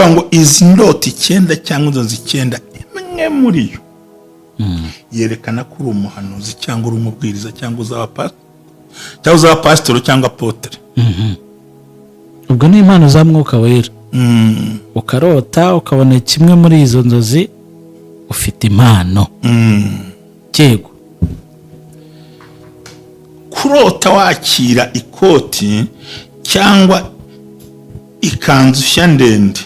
Ukuvuga ngo izi ndoto 9 cyangwa inzozi 9, imwe muri yo yerekana ko uri umuhanuzi cyangwa uri umubwiriza cyangwa uzaba pasitoro cyangwa apôtre. Ubwo ni impano za Mwuka Wera. Ukarota ukabona kimwe muri izo nzozi, ufite impano. Yego. Kurota wakira ikoti cyangwa ikanzu nshya ndende.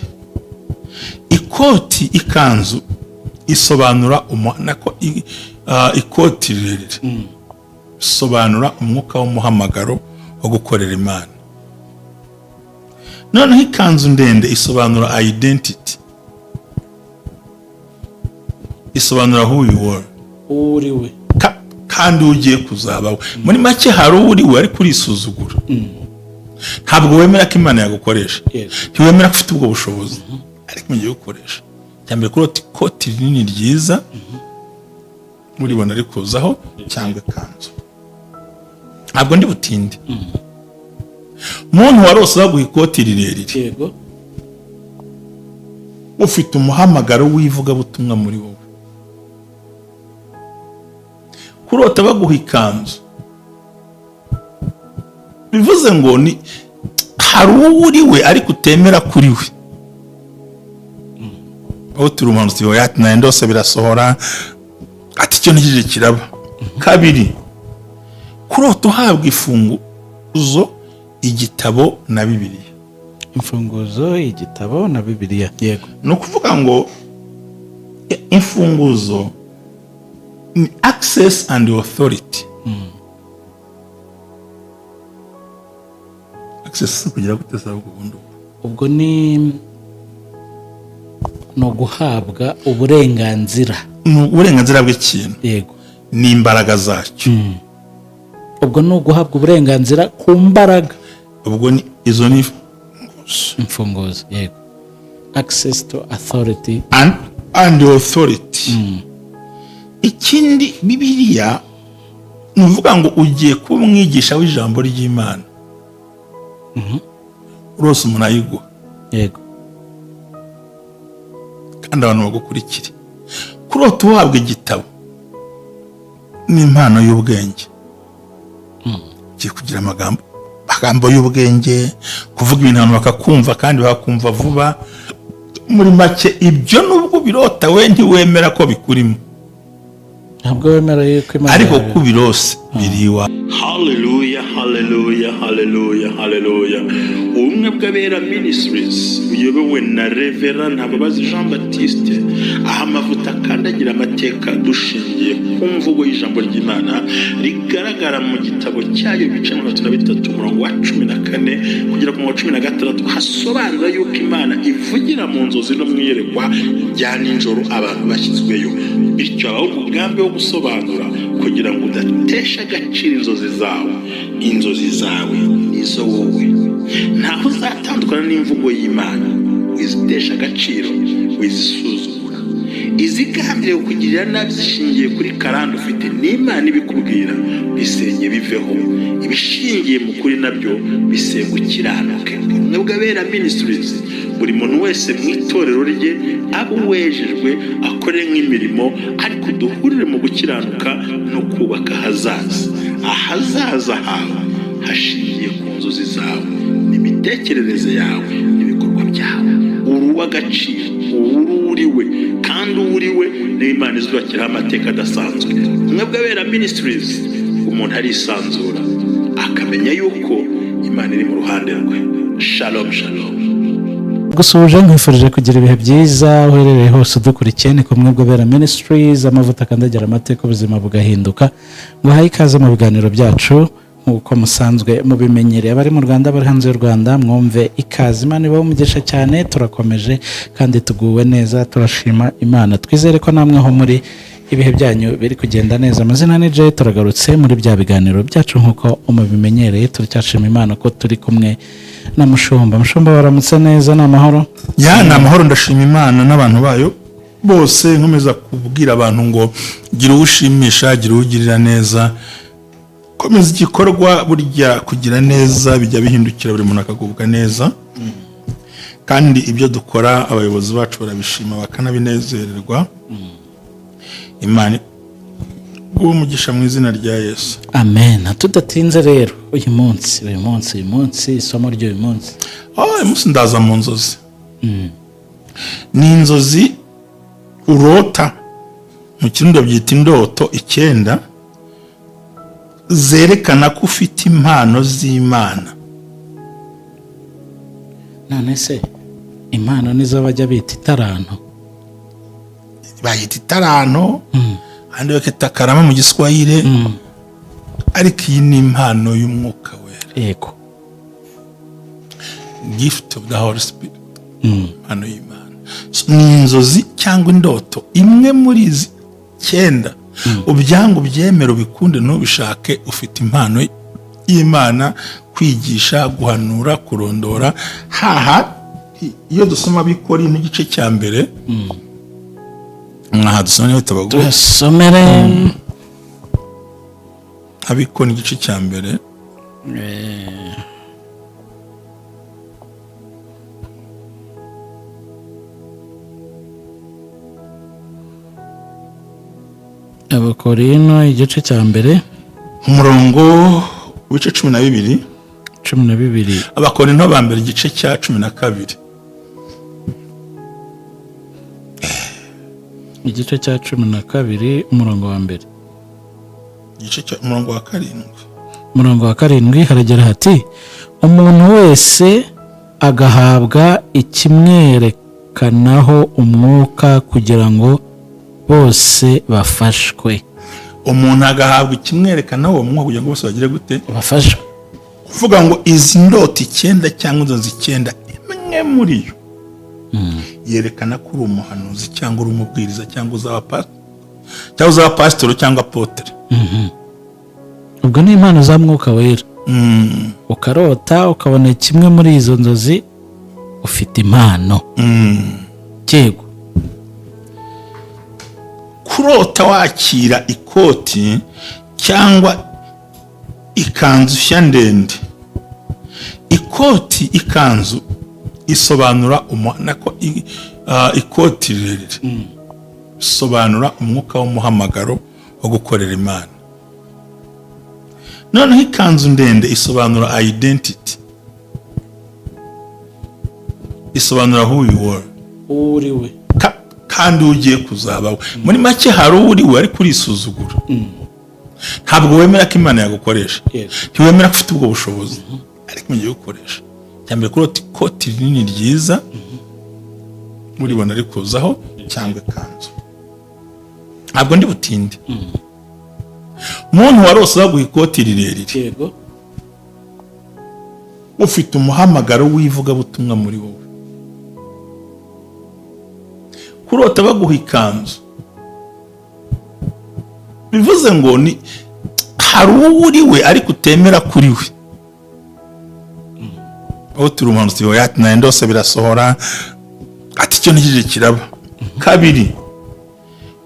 Ikoti, ikanzu isobanura nako ikoti rirerire isobanura umwuka w'umuhamagaro wo gukorera Imana. Noneho ikanzu ndende isobanura identity, isobanura who you are. Uwo uri we. Kandi ugiye kuzaba we. Muri make, hari uwo uri we ariko urisuzugura, ntabwo wemera ko Imana yagukoresha. Ntiwemera ko ufite ubwo bushobozi, ariko mugiye gukoresha. Cya mbere, kurota ikoti rinini ryiza uribona rikuzaho cyangwa ikanzu. Ntabwo ndi butinde. Muntu warose baguha ikoti rirerire, ufite umuhamagaro w'ivugabutumwa muri wowe. Kurota baguha ikanzu bivuze ngo ni hari uwo uri we ariko utemera kuri we. Aho turi, umuhanuzi ati: "Nawe ndose birasohora," ati: "Icyo ntegereje kiraba." Kabiri, kurota uhabwa imfunguzo, igitabo na Bibiliya. Imfunguzo, igitabo na Bibiliya, yego. Ni ukuvuga ngo imfunguzo ni access and authority. Access kugira gute se ahubwo ubundi? Ubwo ni uguhabwa uburenganzira. Ni uburenganzira bw'ikintu n'imbaraga zacyo. Ubwo ni uguhabwa uburenganzira ku mbaraga. Ubwo ni izo ni imfunguzo. Imfunguzo, yego, access to authority. And authority. Ikindi, Bibiliya, ni ukuvuga ngo ugiye kuba umwigisha w'ijambo ry'Imana. Urose umuntu ayiguha kandi abantu bagukurikire. Kurota uhabwa igitabo ni impano y'ubwenge. Ugiye kugira amagambo y'ubwenge, kuvuga ibintu abantu bakakumva kandi bakakumva vuba. Muri make, ibyo nubwo ubirota we ntiwemera ko bikurimo. Ntabwo wemera yuko Imana Ariko ko ubirose biri iwawe. Haleluya, haleluya, haleluya, haleluya! Ubumwe bw'Abera Ministries buyobowe na Reverend Ntababazi Jean Baptiste, aho amavuta akandagira amateka, dushingiye ku mvugo y'ijambo ry'Imana rigaragara mu gitabo cyayo, ibice 33, umurongo wa 14 kugera ku murongo wa 16, hasobanura yuko Imana ivugira mu nzozi no mu iyerekwa rya nijoro abantu bashyizweyo. Bityo habaho umugambi wo gusobanura kugira ngo udatesha agaciro inzozi zawe. Inzozi zawe nizo wowe, ntaho uzatandukana n'imvugo y'Imana. Wizitesha agaciro, wizisuzugura. Izigambiriye kukugirira nabi zishingiye kuri karande ufite n'Imana ibikubwira, bisenye biveho. Ibishingiye mu kuri nabyo bisenga ukiranuke. Ubumwe bw'Abera Ministries, buri muntu wese mu itorero rye abe uwejejwe, akore nk'imirimo, ariko duhurire mu gukiranuka no kubaka ahazaza. Ahazaza hawe hashingiye ku nzozi zawe n'imitekerereze yawe n'ibikorwa byawe. Uri uw'agaciro, uri uriwe, kandi uwo uriwe niyo Imana izubakiraho amateka adasanzwe. Ubumwe bw'Abera Ministries, umuntu arisanzura akamenya yuko Imana iri mu ruhande rwe. Shalom, shalom. Gusuhuje, nkwifurije kugira ibihe byiza aho uherereye hose udukurikiye. Ni kumwe bw'Abera Ministries, amavuta akandagira amateka, ubuzima bugahinduka. Nguhaye ikaze mu biganiro byacu nk'uko musanzwe mubimenyereye. Abari mu Rwanda, abari hanze y'u Rwanda, mwumve ikaze. Imana ibahe umugisha cyane. Turakomeje kandi tuguwe neza, turashima Imana. Twizere ko namwe aho muri ibihe byanyu biri kugenda neza. Amazina ni Jay. Turagarutse muri bya biganiro byacu nk'uko mubimenyereye. Turacyashima Imana ko turi kumwe na Mushumba. Mushumba, waramutse neza? Ni amahoro? Ya, ni amahoro, ndashima Imana n'abantu bayo bose. Nkomeza kubwira abantu ngo gira uwo ushimisha, gira uwo ugirira neza, komeza igikorwa. Burya kugira neza bijya bihindukira buri muntu akagubwa neza. Kandi ibyo dukora abayobozi bacu barabishima bakanabinezererwa. Imana iguhe umugisha mu izina rya Yesu. Amen. Tudatinze rero, uyu munsi isomo ry'uyu munsi? Oh, uyu munsi ndaza mu nzozi. Ni inzozi urota, mu Kirundi babyita indoto 9 zerekana ko ufite impano z'Imana. None se impano nizo bajya bita itaranto? Bayita itaranto, ahandi bakita karama mu Giswahili, ariko iyi ni impano y'Umwuka Wera. Gift of the Holy Spirit, impano y'Imana. So, ni inzozi cyangwa indoto imwe muri izi 9. Ubyanga ubyemere, ubikunde ntubishake, ufite impano y'Imana: kwigisha, guhanura, kurondora. Haha iyo dusoma Abikori n'igice cya mbere, mwaha dusoma niba bitabagoye. Dusomere. Abikori igice cya mbere. Abakorino igice cya mbere. Umurongo w'ibice 12. 12. Abakorinto ba mbere igice cya 12. Igice cya 12, umurongo wa mbere. Igice cya umurongo wa 7. Umurongo wa 7 haragira hati: "Umuntu wese agahabwa ikimwerekanaho umwuka kugira ngo bose bafashwe." Umuntu agahabwa ikimwerekana uwo mwuka kugira ngo bose bagire gute? Bafashwe. Kuvuga ngo izi ndoto 9 cyangwa inzozi 9, imwe muri yo yerekana ko uri umuhanuzi cyangwa uri umubwiriza cyangwa uzaba pasitoro cyangwa apôtre. Ubwo ni impano za Mwuka Wera. Ukarota ukabona kimwe muri izo nzozi, ufite impano. Yego. Kurota wakira ikoti cyangwa ikanzu nshya ndende. Ikoti, ikanzu isobanura nako ikoti rirerire isobanura umwuka w'umuhamagaro wo gukorera Imana. Noneho ikanzu ndende isobanura identity, isobanura who you are. Uwo uri we. Kandi ugiye kuzaba we. Muri make, hari uwo uri we ariko urisuzugura, ntabwo wemera ko Imana yagukoresha. Ntiwemera ko ufite ubwo bushobozi, ariko mugiye gukoresha. Cya mbere, kurota ikoti rinini ryiza uribona rikuzaho cyangwa ikanzu. Ntabwo ndi butinde. Muntu warose baguha ikoti rirerire, ufite umuhamagaro w'ivugabutumwa muri wowe. Kurota baguha ikanzu bivuze ngo ni hari uwo uri we ariko utemera kuri we. Aho turi umuhanuzi ati nawe ndose birasohora, ati icyo ntikije kiraba. Kabiri,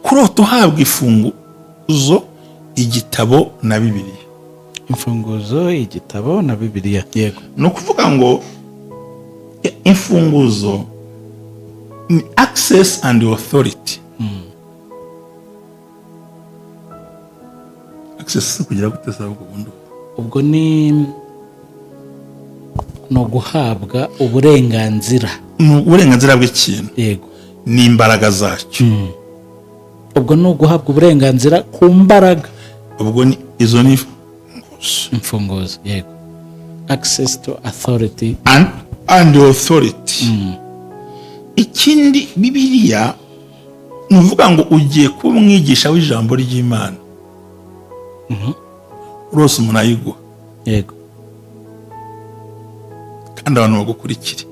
kurota uhabwa ifunguzo, igitabo na Bibiliya. Imfunguzo, igitabo na Bibiliya, yego. Ni ukuvuga ngo imfunguzo ni access and authority. Access si kugira gute se ahubwo ubundi? Ubwo ni uguhabwa uburenganzira. Ni uburenganzira bw'ikintu n'imbaraga zacyo. Ubwo ni uguhabwa uburenganzira ku mbaraga. Ubwo ni izo ni imfunguzo. Imfunguzo, yego, access to authority. And authority. Ikindi, Bibiliya, ni ukuvuga ngo ugiye kuba umwigisha w'ijambo ry'Imana. Rwose umuntu ayiguha kandi abantu bagukurikire.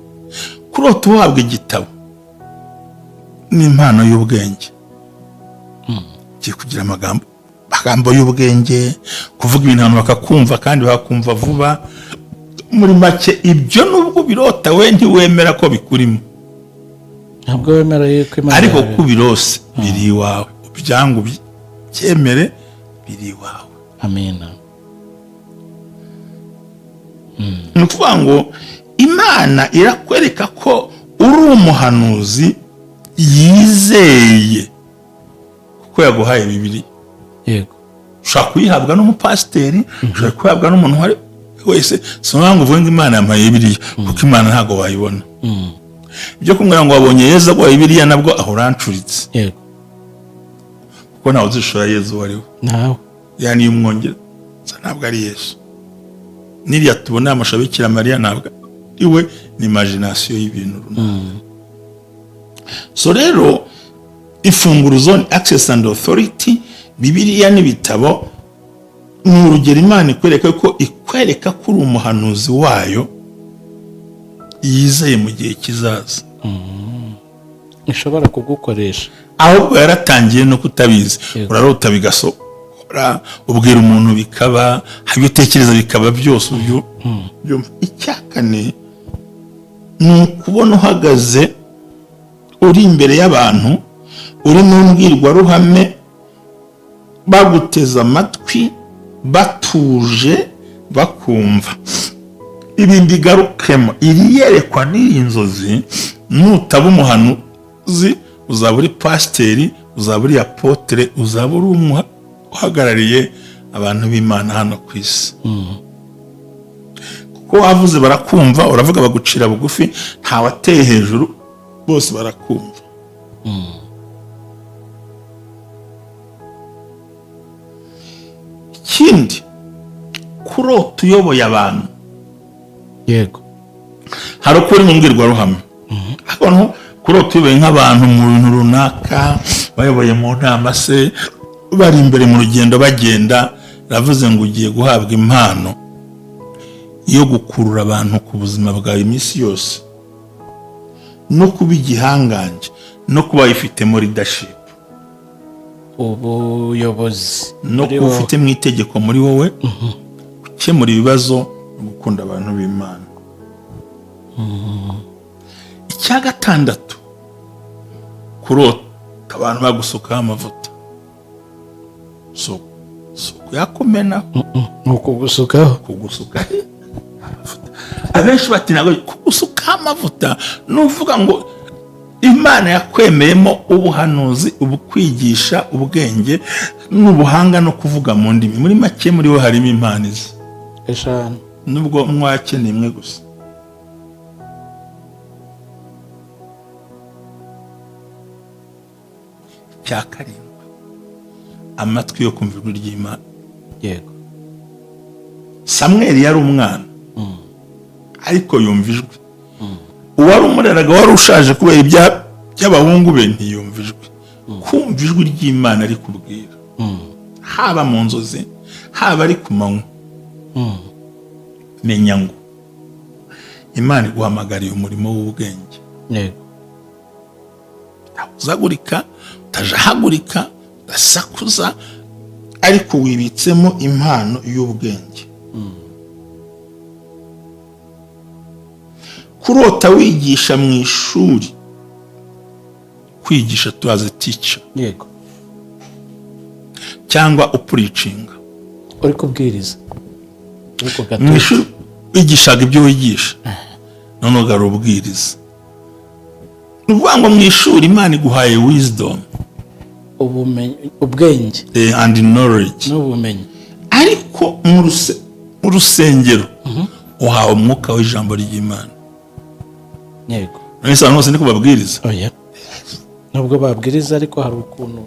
Kurota uhabwa igitabo ni impano y'ubwenge. Ugiye kugira amagambo y'ubwenge, kuvuga ibintu abantu bakakumva kandi bakakumva vuba. Muri make, ibyo nubwo ubirota we ntiwemera ko bikurimo. Ntabwo wemera yuko Imana Ariko yawe- kuko ubirose biri iwawe, ubyanga ubyemere, biri iwawe. Amina. Ni ukuvuga ngo Imana irakwereka ko Uri umuhanuzi yizeye kuko yaguhaye Bibiliya. Ushobora kuyihabwa n'umupasiteri, ushobora kuyihabwa n'umuntu uwo ari we wese. Si ngombwa ngo uvuge ngo Imana yampaye Bibiliya, kuko Imana ntabwo wayibona. Ibyo kumubwira ngo wabonye Yezu aguhaye Bibiliya, nabwo aho urancuritse, kuko ntawe uzishora Yezu uwo ari we. Nawe. Yani iyo umwongereza ntabwo ari Yesu. N'iriya tubona amashusho ya Bikira Mariya ntabwo ari we, ni imagination y'ibintu runaka. So rero imfunguruzo ni access and authority. Bibiliya n'ibitabo ni urugero Imana ikwereka ko uri umuhanuzi wayo yizeye mu gihe kizaza. Ishobora kugukoresha. Ahubwo yaratangiye no kutabizi. Urarota bigasohora, ubwira umuntu bikaba, ibyo utekereza bikaba byose ubyumva. Icya kane ni ukubona uhagaze uri imbere y'abantu, uri mu mbwirwaruhame, baguteze amatwi batuje bakumva. Ibi mbigarukemo: iri yerekwa n'iyi nzozi, nutaba umuhanuzi uzaba uri pasiteri, uzaba uri apôtre, uzaba uri uhagarariye abantu b'Imana hano ku isi, kuko wavuze barakumva, uravuga bagucira bugufi, ntawateye hejuru, bose barakumva. Ikindi, kurota uyoboye abantu. Hari uko uri mu mbwirwaruhame, ariko noneho kurota uyoboye nk'abantu mu bintu runaka, bayoboye mu nama se, bari imbere mu rugendo bagenda, ravuze ngo ugiye guhabwa impano yo gukurura abantu ku buzima bwawe iminsi yose, no kuba igihangange, no kuba wifitemo leadership. Ubuyobozi. No muri kuba wowe. Ufite mu itegeko muri wowe gukemura ibibazo no gukunda abantu b'Imana. Icya gatandatu, kurota abantu bagusukaho amavuta, so si ukuyakumenaho. Ni ukugusukaho. Kugusukaho amavuta. Abenshi bati ntabwo kugusukaho amavuta ni uvuga ngo Imana yakwemeyemo ubuhanuzi, ubukwigisha, ubwenge n'ubuhanga no kuvuga mu ndimi. Muri make, muri we harimo impano izi eshanu. Nubwo mwakeneye imwe gusa. Icya karindwi, amatwi yo kumva ijwi ry'Imana. Samweli yari umwana, ariko yumva ijwi. Uwari umureraga wari ushaje kubera ibyaha by'abahungu be ntiyumva ijwi. Kumva ijwi ry'Imana rikubwira, haba mu nzozi, haba ari ku manywa, menya ngo Imana iguhamagariye umurimo w'ubwenge. Utahuzagurika, utajahagurika, udasakuza, ariko wibitsemo impano y'ubwenge. Kurota wigisha mu ishuri, kwigisha tuhaze teacher, cyangwa upreachinga. Uri kubwiriza, uri ku Mu gatuti. ishuri wigishaga ibyo wigisha, none ugara ubwiriza. Ni ukuvuga ngo mu ishuri Imana iguhaye wisdom Ubumenyi, ubwenge. And knowledge. N'ubumenyi. Ariko mu rusengero uhawe umwuka w'ijambo ry'Imana. None se abantu bose niko babwiriza? Oya, nubwo babwiriza ariko hari ukuntu.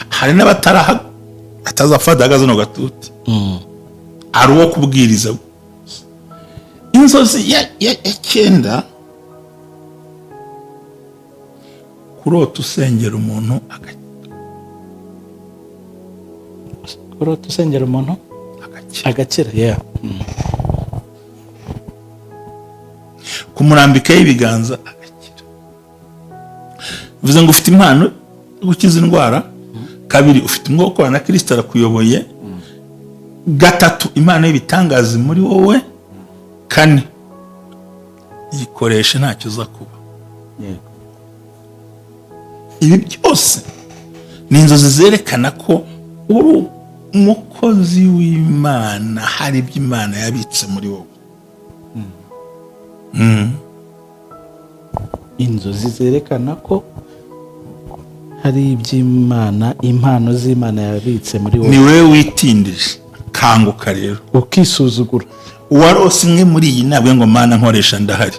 Hari n'abataraha atazafata ahagaze no gatuti, hari uwo kubwiriza. Inzozi ya cyenda, kurota usengera umuntu Kurota usengera umuntu agakira. Agakira, yeah. Kumurambikaho ibiganza agakira, bivuze ngo ufite impano yo gukiza indwara. Kabiri, ufite umwuka wo gukorana na Kirisito, arakuyoboye. Gatatu, impano y'ibitangaza muri wowe. Kane, yikoreshe ntacyo uza kuba. Ibi byose ni inzozi zerekana ko uri umukozi w'Imana, hari ibyo Imana yabitse muri wowe. Inzozi zerekana ko hari iby'Imana, impano z'Imana yabitse muri Ni wowe. wowe witindije. Kanguka rero. Ukisuzugura. Uwarose imwe muri iyi ntabwo ngo "Mana nkoresha, ndahari."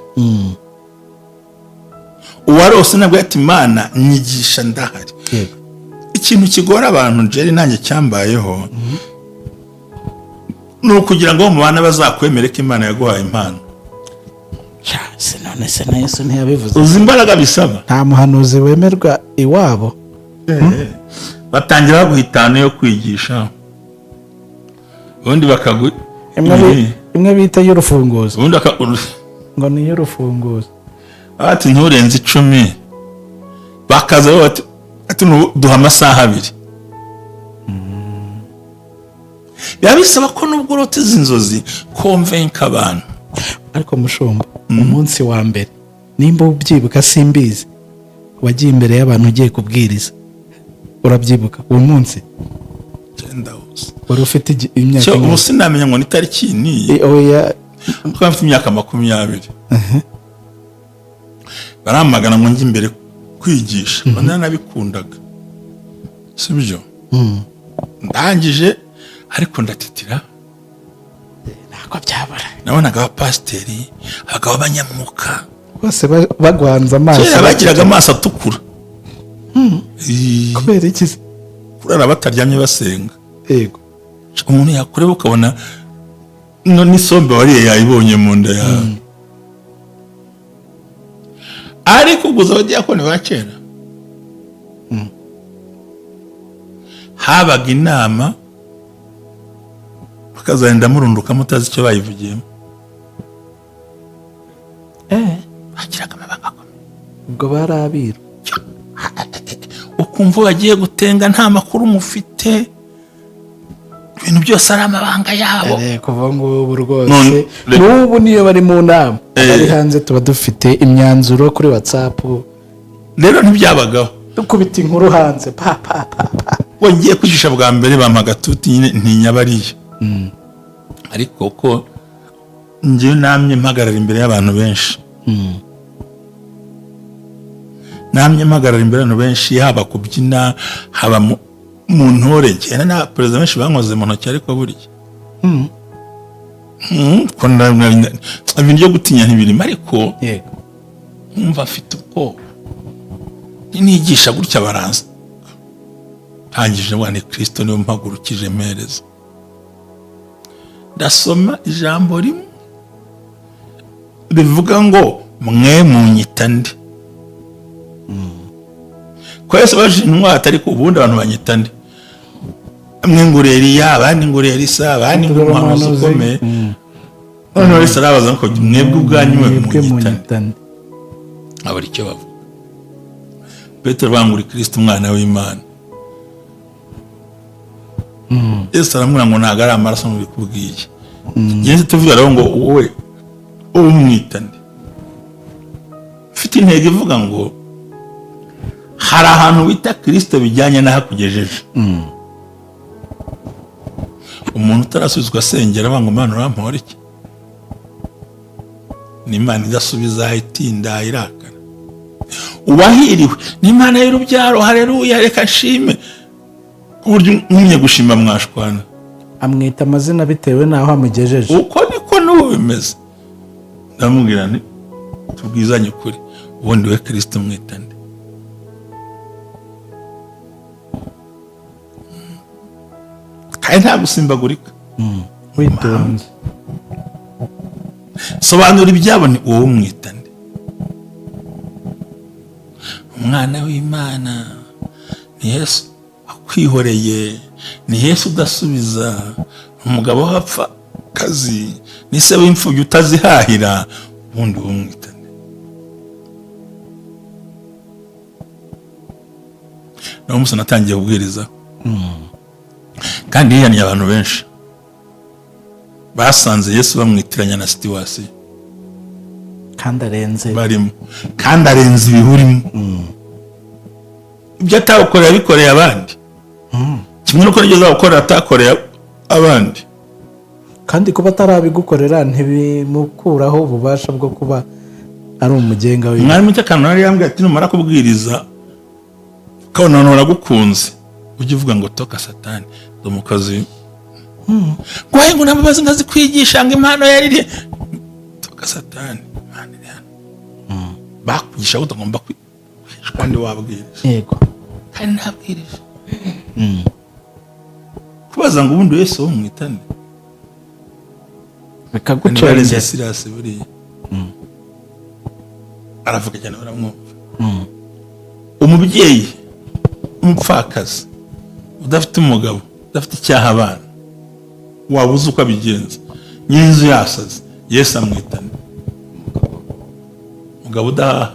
Uwarose ntabwo ati "Mana nyigisha, ndahari." Ikintu kigora abantu, Jerry, nanjye cyambayeho, ni ukugira ngo mu bana bazakwemere ko Imana yaguhaye impano. Sha, se none se na Yesu ntiyabivuze? Uzi imbaraga bisaba? Nta muhanuzi wemerwa iwabo. Batangira baguha 5 yo kwigisha, ubundi bakagu Imwe bita y'urufunguzo. Ubundi Ngo ni iy'urufunguzo. Ati nturenze 10. Bakaza bati duha amasaha 2. Biba bisaba ko nubwo urota izi nzozi, convinca abantu. Ariko mushumba, umunsi wa mbere, nimba ubyibuka simbizi, wagiye imbere y'abantu ugiye kubwiriza, urabyibuka uwo munsi? Cyenda hose. Wari ufite imyaka Cyo ingahe? Ubu sinamenya ngo ni itariki niyi. Oya. Kuko mfite imyaka 20, barampamagara ngo njye imbere kwigisha. Nanabikundaga, si byo? Ndangije ariko ndatitira. Ntabwo byabura. Nabonaga abapasiteri, abagabo b'abanyamwuka, bose bagwanze amaso. Kera bagiraga amaso atukura. Kubera iki se? Kurara bataryamye basenga. Umuntu yakureba ukabona no n'isombe wariye yayibonye mu nda yawe. Ariko guza abadiyakoni ba kera, habaga inama bakazagenda murunduka mutazi icyo bayivugiyemo. Bagiraga amabanga akomeye. Ubwo bari abiru. Ukumva bagiye gutenga nta makuru mufite, ibintu byose ari amabanga yabo. Kuva ngubu rwose, None n'ubu niyo bari mu nama, bari hanze, tuba dufite imyanzuro kuri WhatsApp. Rero ntibyabagaho. Dukubita inkuru hanze, pa pa pa pa. Ngiye kwigisha bwa mbere, bampa agatuti nyine, ntinya bariya. Ariko ko njyewe namye mpagarara imbere y'abantu benshi, namye mpagarara imbere y'abantu benshi, haba kubyina, haba mu ntore, ngenda na perezida benshi bankoze mu ntoki. Ariko burya ko ibintu byo gutinya ntibirimo, ariko nkumva mfite ubwoba, nigisha gutya baraza. Ntangije ngo ni Kirisito niwe mpagurukije mpereza, ndasoma ijambo rimwe rivuga ngo "Mwe munyita nde?" Ko Yesu abajije intumwa ati "Ariko ubundi abantu banyita nde? Bamwe ngo uri Eliya, abandi ngo uri Elisa, abandi ngo uri umuhanuzi Umuhanuzi. ukomeye." Noneho Yesu arabaza ngo "Mwebwe ubwanyu mwe Mwebwe munyita nde?" munyita nde? Abura icyo bavuga. Petero banga "Uri Kirisito, umwana w'Imana." Yesu aramubwira ngo "Ntabwo ari amaraso mubikubwiye." Ngenzi tuvuga rero ngo wowe umwita nde? Mfite intego ivuga ngo hari ahantu wita Kirisito bijyanye n'ahakugejeje. Umuntu utarasubizwa asengera avuga ngo "Imana urampora iki?" Ni Imana idasubiza, itinda, irakara. Uwahiriwe ni Imana y'urubyaro, hareruya, reka nshime. Ku buryo nkumye gushima mwashwana. Amwita amazina bitewe n'aho amugejeje. Uko niko n'ubu bimeze. Ndamubwira nti "Tubwizanye ukuri, ubundi we Kirisito mwita nde?" Kandi nta gusimbagurika. Witonze. Sobanura ibyabo, ni wowe umwita nde? Umwana w'Imana ni Yesu wakwihoreye, ni Yesu udasubiza, umugabo w'abapfa kazi, ni se w'imfubyi utazihahira. Ubundi wowe umwita nde? Nawe umunsi natangiye kubwiriza kandi yihannye, abantu benshi basanze Yesu bamwitiranya na situation Kandi arenze. barimo, kandi arenze ibihurimo. Ibyo atagukoreye abikoreye abandi, kimwe n'uko n'ibyo azagukorera atakoreye abandi. Kandi kuba atarabigukorera ntibimukuraho ububasha bwo kuba Ari umugenga w'ibintu. Mwarimu cy'akantu yari yambwiye ati: "Numara kubwiriza ukabona abantu baragukunze, ujye uvuga ngo toka Satani." Ndi umukozi ngo ngo ntabwo bazi ngo azi kwigisha, ngo impano yaririye. Toka Satani, Imana iri hano. Bakwigisha ko utagomba kwigishwa kandi wabwirije. Kandi ntabwirije kubaza ngo ubundi wese wo mwitane. Bikagucengera. Sirasi buriya aravuga cyane, baramwumva. Umubyeyi, umupfakazi udafite umugabo, udafite icyaha, abana waba uzi uko abigenza, nyir'inzu yasaze, Yesu amwitane. Umugabo udahaha.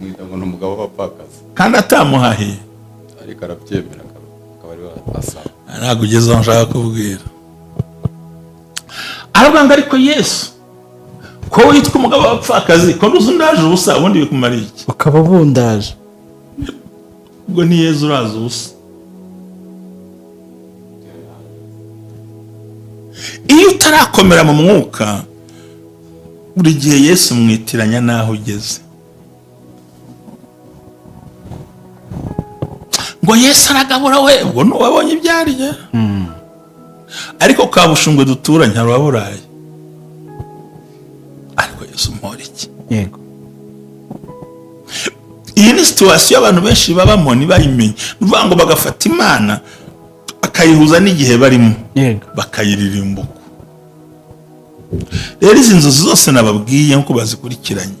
Mwita ngo ni umugabo w'abapfakazi. Kandi atamuhahiye. Ariko arabyemera, akaba ariwe asaba. Ntabwo ugeze aho nshaka kubwira. Aravuga ngo: "Ariko Yesu, ko witwa umugabo w'abapfakazi, ko ntuzi undaje ubusa, ubundi bikumariye iki?" Ukaba ubundaje. Ubwo ni Yezu uraza ubusa. Iyo utarakomera mu mwuka, buri gihe Yesu umwitiranya n'aho ugeze, ngo Yesu aragabura we. Ubwo ntiwabonye ibyo arya, ariko kabushungwe duturanye hari uwaburaye. Ariko Yesu umuhora iki? Iyi ni situation abantu benshi babamo ntibayimenye. Ni ukuvuga ngo bagafata Imana bakayihuza n'igihe barimo, bakayiririmba uko. Rero izi nzozi zose nababwiye nk'uko bazikurikiranye,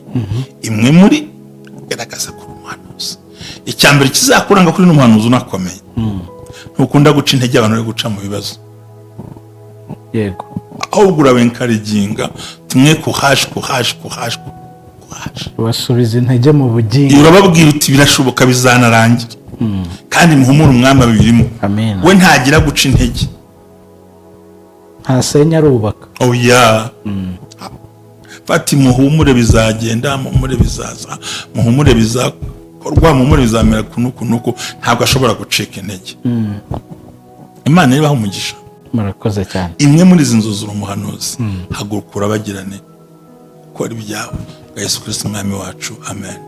imwe muri garagaza ko uri umuhanuzi. Icya mbere kizakuranga kuri n'umuhanuzi unakomeye, ntukunda guca intege abantu bari guca mu bibazo. Ahubwo urabencouraginga tumwe kuhaje, kuhaje, kuhaje, kuhaje. Ubasubiza intege mu bugingo. Urababwira uti: "Birashoboka, bizanarangira, kandi muhumure, umwami abirimo." Amen. We ntagira guca intege. Ntasenya, arubaka. Oya, fati muhumure, bizagenda, muhumure, bizaza, muhumure, bizakorwa, muhumure, bizamera kunuku nuku. Ntabwo ashobora gucika intege. Imana ibaha umugisha. Murakoze cyane. Imwe muri izi nzu, uri umuhanuzi, haguruka urabagirane, ukora ibyawe bwa Yesu Kirisito umwami wacu. Amen.